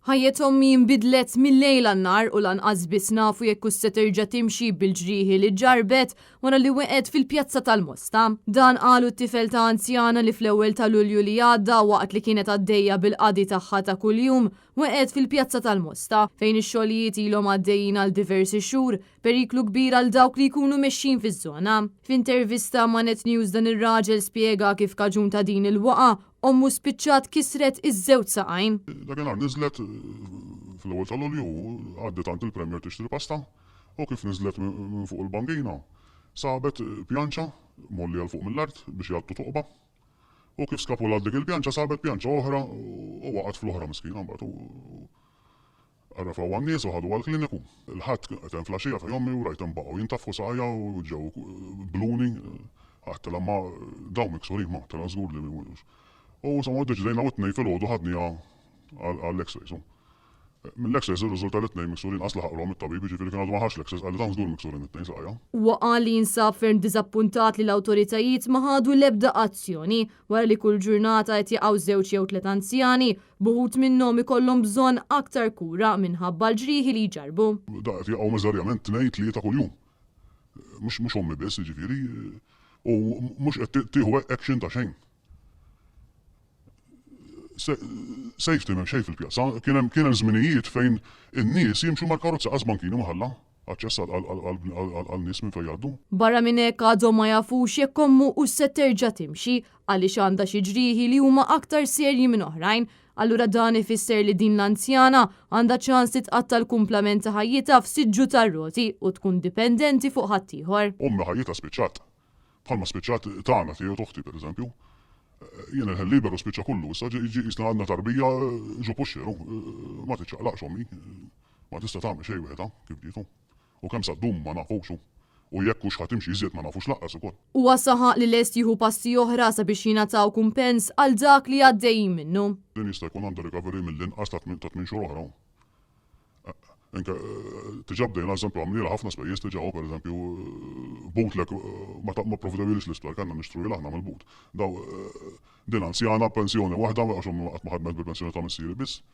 Ħajjet ommi nbidlet mil-lejl għan-nhar u lanqas biss nafu jekk hux se terġa' timxi bil-ġrieħi li ġarrbet wara li weqgħet fil-pjazza tal-Mosta. Dan qalu t-tifel ta' anzjana li fl-ewwel ta' Lulju li għadda waqt li kienet għaddejja bil-qadi tagħha ta' kuljum weqgħet fil-pjazza tal-Mosta, fejn ix-xogħlijiet ilhom għaddejjin għal diversi xhur, periklu kbir għal dawk li jkunu mexjin fiż-żona. F'intervista ma' Net News dan ir-raġel spjega kif kaġun ta' din il-waqgħa, ommu spiċċat kisret iż-żewġ saqajn. Dakinhar niżlet fl-ewwel ta' Lulju għaddiet għand il-Premier tixtri pasta u kif niżlet minn fuq il-bankina sabet pjanċa mgħollija 'l fuq mill-art biex jgħattu toqba u kif skapulat dik il-pjanċa sabet pjanċa oħra u waqgħet fl-oħra miskina mbagħad u Għarrafawha n-nies u ħaduha l-kliniku. Il-Ħadd kien qed hemm fl-għaxija fejn ommi u rajthom baqgħu jintafħu saqajha u ġew bluni. Għedtilha ma dawn miksurin ma, għedtilha żgur li mhux. U insomma ddeċidejna u t-Tnejn filgħodu ħadniha għall-X-rays. Mill-X-rays irriżulta li t-tnejn miksurin qas laħaqlhom it-tabib jiġifieri kien għadu ma ħax l-X-rays qalli dawn żgur miksurin it-tnejn saqajha. Huwa qal li jinsab ferm diżappuntat li l-awtoritajiet ma ħadu l-ebda azzjoni wara li kull ġurnata qed jaqgħu żewġ jew tliet anzjani b'uħud minnhom ikollhom bżonn aktar kura minħabba l-ġrieħi li jġarrbu. Da qed jaqgħu miżerjament tnejn tlieta kuljum. Mhux mhux ommi biss, jiġifieri, u mhux qed tieħu action ta' xejn. Safety m'hemm xejn fil-pjazza. Kien hemm kien hemm żminijiet fejn in-nies jimxu mal-karozza qas bankini ma ħalla aċċess għal nies minn fejn jgħaddu. Barra minn hekk għadhom ma jafux jekk ommu hux se terġa' timxi għaliex għandha xi ġrieħi li huma aktar serji minn oħrajn. Allura dan ifisser li din l-anzjana għandha ċans li tqatta' l-kumplament ta' ħajjitha f'siġġu tar-roti u tkun dipendenti fuq ħaddieħor. Ommi ħajjitha spiċċat. Bħalma spiċċat tagħna tiegħi u t'oħti pereżempju. Jien il-ħin liberu spiċċa kollu issa ġi qisna għandna tarbija ġo puxxeru. Ma tiċċaqlaqx ommi. Ma tista' tagħmel xejn wieħedha kif ġietu. U kemm sa ddum ma nafux u u jekk hux ħa timxi iżjed ma nafux lanqas ukoll. Huwa saħaq li lest jieħu passi oħra sabiex jingħataw kumpens għal dak li għaddejjin minnu. Din jista' jkun għandha recovery mill-inqas ta' tminn xhur oħra. Anke diġà bdejna eżempju għamlilha ħafna spejjeż diġà hu pereżempju bootleg ma pprovdewilix l-isptar kellna nixtruhielha aħna mill-but. Daw din anzjana b'pensjoni waħda għax ommi qatt ma ħadmet bil-pensjoni ta' missieri biss.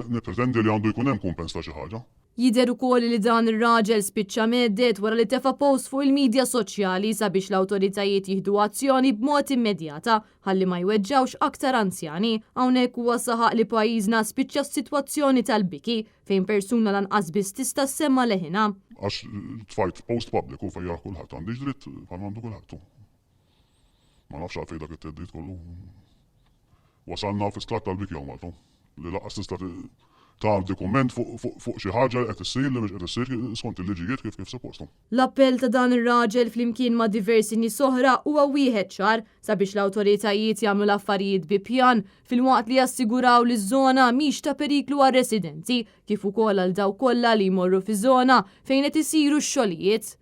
Nippretendi li għandu jkun hemm kumpens ta' xi ħaġa. Jidher ukoll li dan ir-raġel spiċċa mhedded wara li tefa' post fuq il-midja soċjali sabiex l-awtoritajiet jieħdu azzjoni b'mod immedjata ħalli ma jweġġgħux aktar anzjani. Hawnhekk huwa saħaq li pajjiżna spiċċa f'sitwazzjoni tal-biki fejn persuna lanqas biss tista' ssemma' leħinha. Għax tfajt post pubbliku fejn jarah kulħadd, għandix dritt bħalma għandu kulħadd. Ma nafx għalfejn dak it-theddid kollu. Wasalna fi stat tal-biki hawn Malta li lanqas tista' tgħaddi kumment fuq xi ħaġa li qed issir li mhix qed issir skont il-liġijiet kif kif suppost. L-appell ta' dan ir-raġel flimkien ma' diversi nies oħra huwa wieħed ċar sabiex l-awtoritajiet jagħmlu l-affarijiet bi pjan filwaqt li jassiguraw li ż-żona mhix ta' periklu għar-residenti kif ukoll għal dawk kollha li jmorru fiż-żona fejn qed isiru x-xogħlijiet.